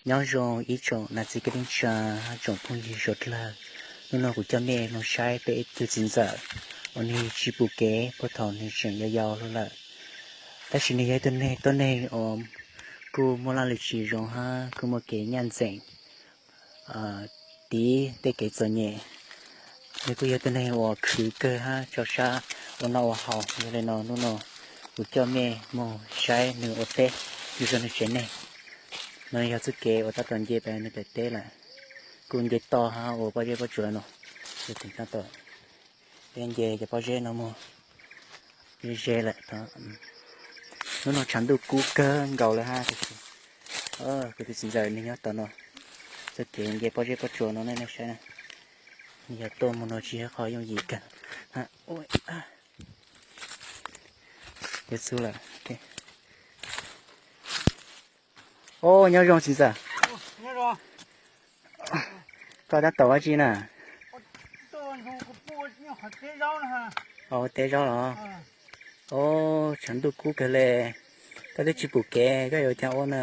Nyob zoo ib tsoom nam txiv kwv tij neej tsa, tsoom phooj ywg suav dlawg. Hnub no kuv coj mej moog saib peb ib tug txiv ntxawm uas nwg tsis pum kev puag thaum nwg tseem yau yau lawm. Tab sis nwg yog ib tug neeg tuab neeg uas kuj muaj laj lim tsis zoo hab kuj muaj kev nyaj ntxeem tiv tej kev txom nyem. Nwg kuj yog tug neeg uas khwv kawg hab tso sab ua noj ua haus. Yog le no hnub no kuv coj mej moog saib nwg ua teb, nwg zov nwg tsev neeg. No yog txuj kev uas tab tom nce pem nwg pem teb lawm. Kuj nce toj hab ua pob zeb pob tsuas no. Peb nce cov pob zeb no moog ze ze lawm. Hnub no tshav ntuj kub kawg nkaus lawm hab, tab sis kuv tus txiv ntxawm nwg nyob tom no. Txuj kev nce pob zeb pob tsuas no nej saib na, nwg yog tuaj moog no tsis yog qhov yooj yim kawg. Ob, nyob zoo txiv ntxawm. Koj tab tom ua dab tsi na? Ua teb zaub los? Ob, tshav ntuj kub kawg le. Koj twb tsis pum kev koj yuav ua caag ua na?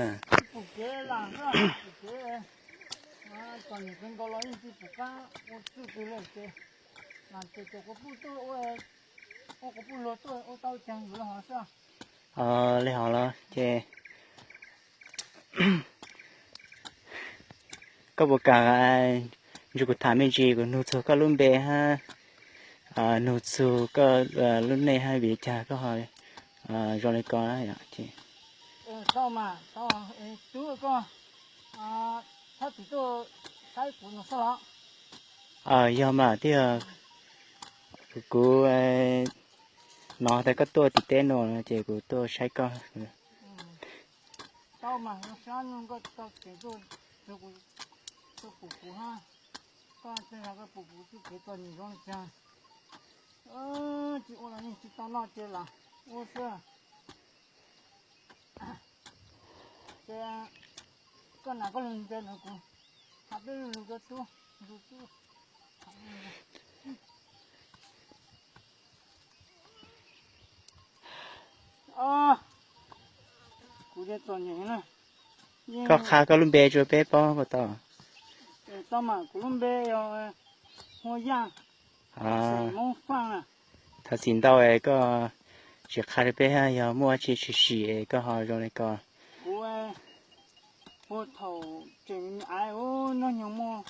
Le hov los ces koj puas kam nrug kuv tham me ntsis, kuv nug txug koj lub npe hab nug txug koj lub neej hab vim li caag koj ho zoo li ko. Yog mas, twb yog kuv hnov tas koj tuaj tim teb no ces kuv tuaj saib koj. Tsis ua los yeej tsis tau noj ces lam ua xwb. Ces koj nam koj lug ntsia ntawd kuv tham peb lug rau tub, tub. Kuv txom nyem na. Koj qha koj lub npe rua peb paub puas tau? Tau mas, kuv lub npe yog Huab Yaj, xeem Moob Faaj na. Thov txim ntau koj tsis qha rua peb, yog muaj dab tsi tshwm sim es koj ho zoo li ko. Kuv puag thaum tseem me me ua noj nyoog muaj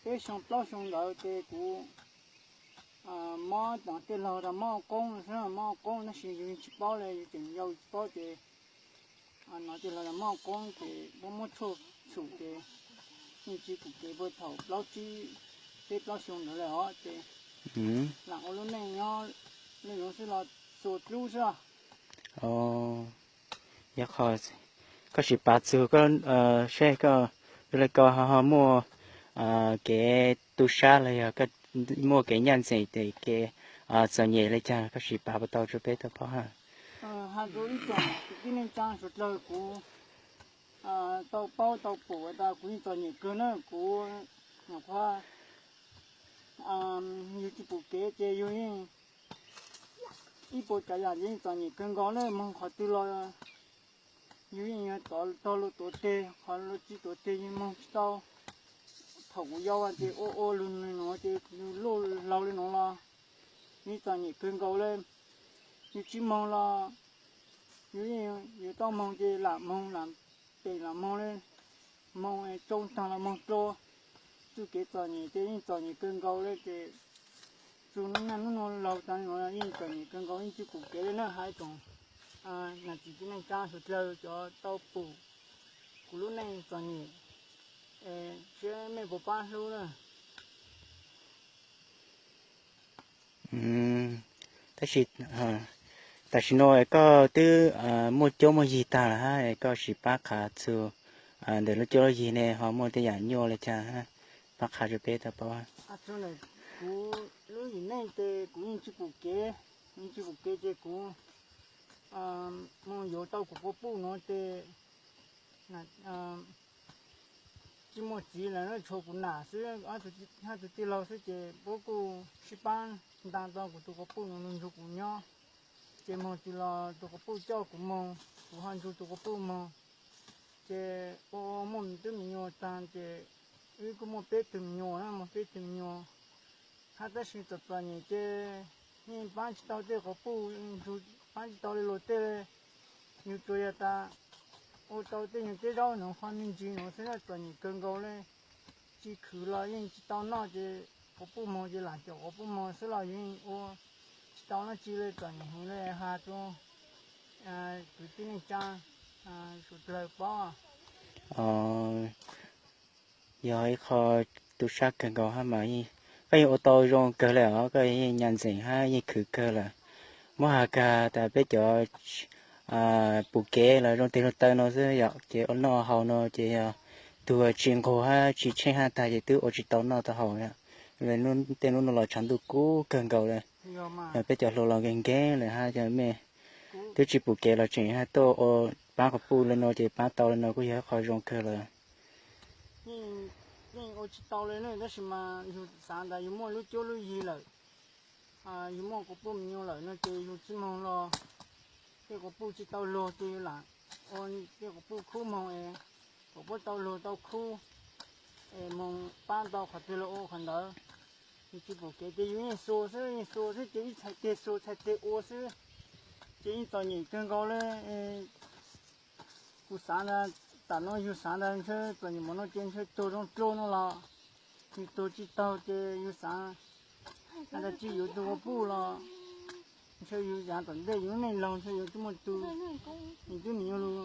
peb xyoo plaub xyoo ntawd ces kuv mob, tij laug tas mob qoob xwb, mob qoob tab sis yus tsis paub li, yus tseem yau tsis paub ces no tij laug tas mob qoob ces muab muab tshuaj txhum ces yeej tsis pum kev puag thaum plaub tsib, peb plaub xyoo ntawd lawm os ces lam ua lub neej nyob le nuav xwb los txuas dlub xwb. Yog qhov koj sim pav txug koj saib koj zoo li ko ho muaj kev tu sab los yog muaj kev nyaj ntxeem, kev txom nyem li caag koj sim pav puas tau rua peb tau paub hab. Hais rau ib tsoom kwv tij neej tsaa suav dlawg, kuv tau paub tau pum tas kuv yeej txom nyem kawg na, kuv nyuam qhuav yug tsis pum kev ces yug yeej ib puas tsav yam yeej txom nyem kawg nkaus na, moog qhov twg los yug yeej yuav tog luag tuav teg, qhov luag tsis tuav teg yug moog tsis tau. Thaum kuv yau ces ua ua lug nuav ces yug luj laug li nuav los yeej txom nyem kawg nkaus le. Yug tsis moog los yug yeej yuav tau moog ces lam moog, lam pem lam moog le, moog tsau taag los moog dlua. Txuj kev txom nyem ces yeej txom nyem kawg nkaus le ces txug naj nub nua laug taag le nuav yeej txom nyem kawg nkaus, yeej tsis pum kev le na. Hais tsoom nam txiv kwv tij neej tsaa suav dlawg cov tau pum kuv lub neej txom nyem, seb mej puas pab hlub na. Tab sis, tam sim no koj twb muaj cuab muaj yig taag lawm hab, koj sim pab qha txug ntawm lub cuab lub yig ne ho muaj tej yam nyuaj li cas hab, pab qha rua peb tau paub. Kuv lub yim neej ces kuv yeej tsis pum kev, yeej tsis pum kev ces kuv moog yuav tau kuv quas puj nuav ces tsis muaj txiv lawm, tshuav kuv nam xwb, hab tug tij laug xwb ces puab kuj sib pab ntaa tau kuv tug quas puj nuav nrug kuv nyob. Ces moog tsis los tug quas puj coj kuv moog, kuv ho nrug tug quas puj moog. ces ua muaj me tub me nyuam tag ces wb kuj muaj peb tug me nyuam na, muaj peb tug me nyuam. Hab tab sis txom txom nyem ces yeej paab tsis tau tej quas puj, paab tsis tau li luag tej. Yug tsuas yog tas ua tau tej nyuag teb zaub nuav, qhov me ntsis nuav xwb na, txom nyem kawg nkaus le. Tsis khwv los yeej tsis tau noj ces quas puj moog ces lam caum quas puj moog xwb los yug yeej ua tsis tau dlaab tsi le, txom nyem heev le. Has rua kwv tij neej tsaa suav dlawg paub. Yog ib qho tu sab kawg nkaus hab mas koj yeej ua tau zoo kawg le os, koj yeej nyam ntxeem hab yeej khwv kawg lawm. Muab has kag tas peb cov pum kev los zoo tes zoo taw no xwb yom, ces ua noj haus no ces yog tug tsis nquag hab tsis tsheej hab tag ces twb ua tsis tau noj tau haus. Tej nub no los tshav ntuj kub kawg nkaus le, yog peb cov hluas los nkeeg nkeeg le hab cov mej twb tsis pum kev los tseem hab tuaj ua paab quas puj le no ces paab tau le no kuj yog ib qho zoo kawg lawm. Yeej ua tsis tau le na, tab sis mas yug xaav tas yug muaj lub cuab lub yig lawm, yug muaj quas puj me nyuam lawm no ces yug tsi moog los tej quas puj tsis tau luag ces yug lam ua tej quas puj khub moog es quas puj tau luag tau khub es moog paab tau qhov twg los ua qhov ntawd. Yug tsis pum kev ces yug yeej xuas xwb, yeej xuas xwb ces ib txhais teg xuas txhais teg ua xwb, ces yeej txom nyem kawg nkaus le. Kuv xaav tas, tam no yug xaav tas ntshe txom nyem npaum no ces ntshe tuag zoo dlua no los yug tuag tsis taug ces yug xaav has tas tsi yuav tug quas puj los ntshe yug yaav tom ntej yug lub neej laug ntshe yuav tsi muaj tug, yug tub nim yuav lug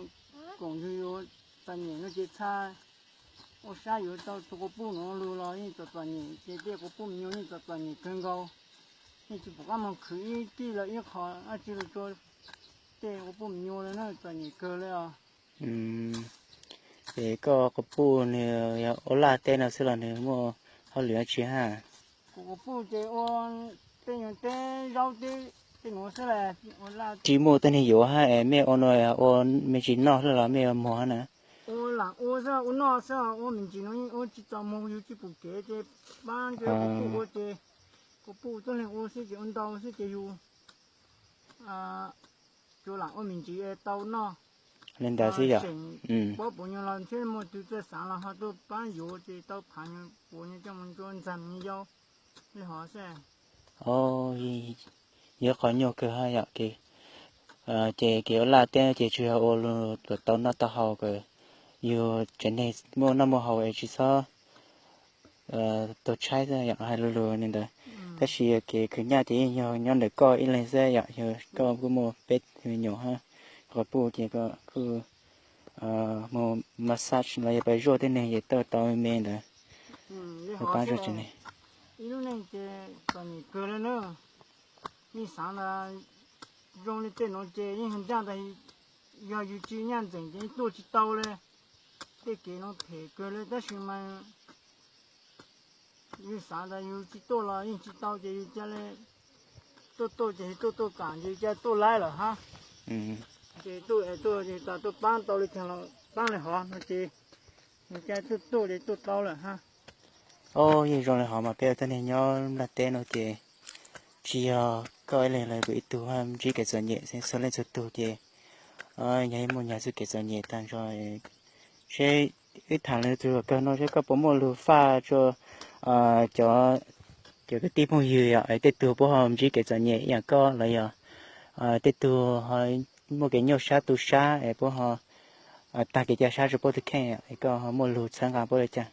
koom yug yuav txom nyem no ces txhaj ua sab yuav tau tug quas puj no lug los yeej txom txom nyem ces tej quas puj me nyuam yeej txom txom nyem kawg nkaus. Yeej tsis pum qab moog khwv ib tij los ib qho dab tsi lug rua tej quas puj me nyuam le na, txom nyem kawg le os. Ces koj quas puj nwg yog ua laj teb no xwb los nwg muaj hauj lwm dab tsi hab? Kuv quas puj ces ua tej nyuag teb zaub teb nuav xwb le. Tsi muaj tuab neeg yuav hab es mej ua no ua me ntsis noj xwb los mej ua muag hab na? Ua lam ua xwb, ua noj xwb, ua me ntsis no yeej ua tsis txaus muag, yug tsis pum kev ces paab ntshe quas puj ua ces quas puj tuab neeg ua xwb ces ua ntau xwb ces yug tsuas lam ua me ntsis tau noj. Li ntawd xwb yom. Seem puab puas nyuag los ntshe muaj tug txawj xaav los ho tuaj paab yuav ces tau phaav nyuag puas nyuag coj moog ntsua ntxag me nyuag yau li hov xwb. Yog qhov nyuaj kawg hab yom. Ces kev ua laj teb ces tsuas yog ua lug tau noj tau haus kom yug tsev neeg muaj noj muaj haus es tsis txhob tuag tshaib xwb yom, hais lug lug li ntawd. Tab sis kev khwv nyaj ces yeej yog nyob ntawm koj ib leeg xwb yom, yog koj kuj muaj peb tug me nyuam hab, quas puj ces koj kuj mus massage los yog pab zuaj tib neeg ces tuaj tau me ntawd. Ib lub neej ces txom nyem kawg le na. Yeej xaav tas zoo li tej nuav ces yeej ncaaj tas yog yug tsi nyaj ntxeem ces yeej tuaj tsis tau le. Tej kev nuav phem kawg le tab sis mas yug xaav tas yug tsis tuaj los yeej tsis tau ces yug ca le tuaj tuaj ces yug tuaj tuaj kaam ces yug ca tuaj laib lawm hab. Ces tuaj es tuaj tas tuaj paab tau li caag los paab li hov no ces yug ca tuaj tuaj ces tuaj tau lawm hab. Yeej zoo li hov mas peb ua tuab neeg nyob nplaj teb no ces tsis yog koj ib leeg los kuv ib tug ntsib kev txom nyem xeeb txhua leej txhua tug ces yog ib muaj nyag txuj kev txom nyem tag nrho. Seb wb thaam lug txug kawg no seb koj puas muaj lug faj rua cov kwv tij phooj ywg yom, es tej tug puab ho ntsib kev txom nyem ib yam koj los yog tej tug ho muaj kev nyuaj sab tu sab es puab ho taag kev ca sab rua puab tug kheej, es koj ho muaj lug txhawb nqa puab li cas?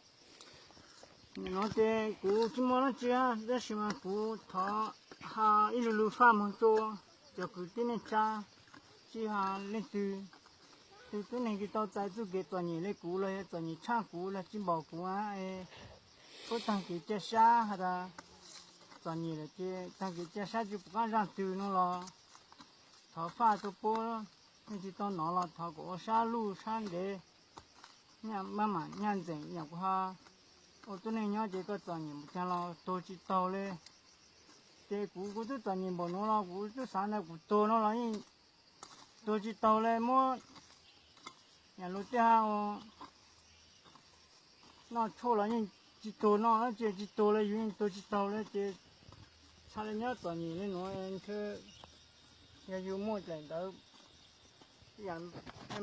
Nim no ces kuv tsis muaj dlaab tsi, tab sis mas kuv thov has ib lug lug faj moog rua cov kwv tij neej tsa, tsis has leej twg, tug tib neeg tsis tau txais txuj kev txom nyem le kuv los yog txom nyem tshaj kuv los tsis npaum kuv, puab taag kev ca sab has tas txom nyem lawm ces taag kev ca sab tsis pum qaab zaaj twg no los thov faj rua puab, leej twg tau nov los thov kom ua sab luj sab ntev, maj mam nyaj ntxeem yam kuv ha. Ua tuab neeg nyob ces koj txom nyem npaum caag los tuag tsis taug le. Ces kuv, kuv twb txom nyem npaum nuav los kuv twb xaav tas kuv tuag no los yeej tuag tsis taug le. Muab yam lug tej ha noj tshuaj los yeej tsis tuag, noj dlaab tsi tsis tuag le, yug yeej tuag tsis taug le. Ces txhaj le nyob txom nyem le nuav ntshe yog yug muaj daim ntawv, yam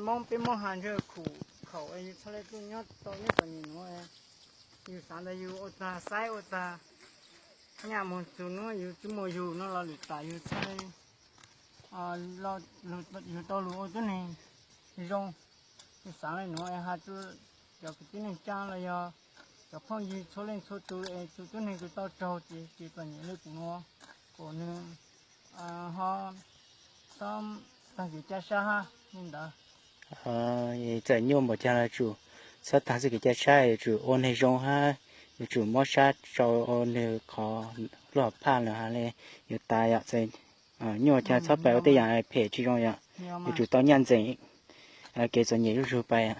Moob peb muab has ntshe khum khaum, yus txhaj le tuaj nyob tau nyob txom nyem nuav. Yus xaav tas yus ua tag, saib ua tag, nyaj moog txug nuav yus tsi muaj yug nuav los lwm tas yus txhaj le yug tau lug ua tuab neeg zoo. Yus xaav le nuav es has rua cov kwv tij neej tsaa los yog cov phooj ywg txhua leej txhua tug es tug tuab neeg kws tau raug ces, ces txom nyem le kuv nuav, kuas nwg ho xob tag kev caj sab hab le ntawd. Txawm nyuaj npaum caag los yuav tsum xob tag txuj kev caj sab, yuav tsum ua neeg zoo hab yuav tsum muab sab rua nwg qhov lub hom phaj lawm has le yuav tas yom. Txawm nyuaj caag txhob pais ua tej yaam phem tsi zoo yom, yuav tsum tau nyaj ntxeem kev txom nyem zuj zug pais.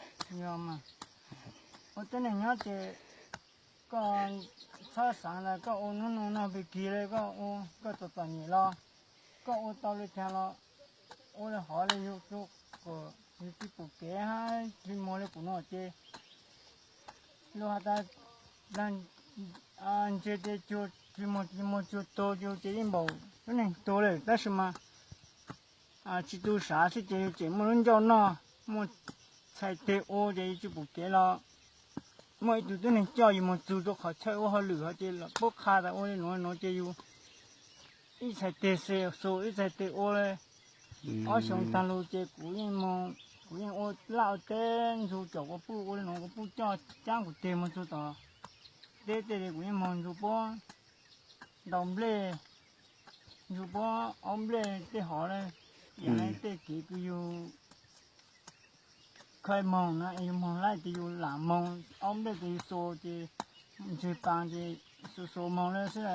Ua tuab neeg nyob ces koj txhob xaav tas koj ua nub nua noj pig kig le koj ua koj txom txom nyem los koj ua tau le caag los ua le hov le yug, kuas yug tsi pum kev hab tsi muag le kuv nuav ces lug has tas ntsia tes cuag tsi muag tsi muag cuag tuag ces yeej npaum tuab neeg tuag lawm tab sis mas tsi tu sav xwb ces yug tseem muaj lub ncauj noj, muaj txhais teg ua ces yug tsi pum kev los muaj ib tug tuab neeg coj yug moog txug rua qhov chaw ua hauj lwm hov ces los pub qha tas ua le nuav nuav ces yug ib txhais teg xu ib txhais teg ua le. Ob xyoo taag lug ces kuv yeej moog, kuv yeej ua laj ua teb ntxug caum kua puj ua le nuav kua puj coj caab kuv teg moog txug tom teb tej li kuv yeej moog ntxug puab ntaus nplej, ntxug puab aub nplej tej hov le. Yaam le tej kev kws yug khaij moog na es yug moog laij ces yug lam moog, aub nplej ces yug xua ces ntseg paas ces xua xua moog le xwb.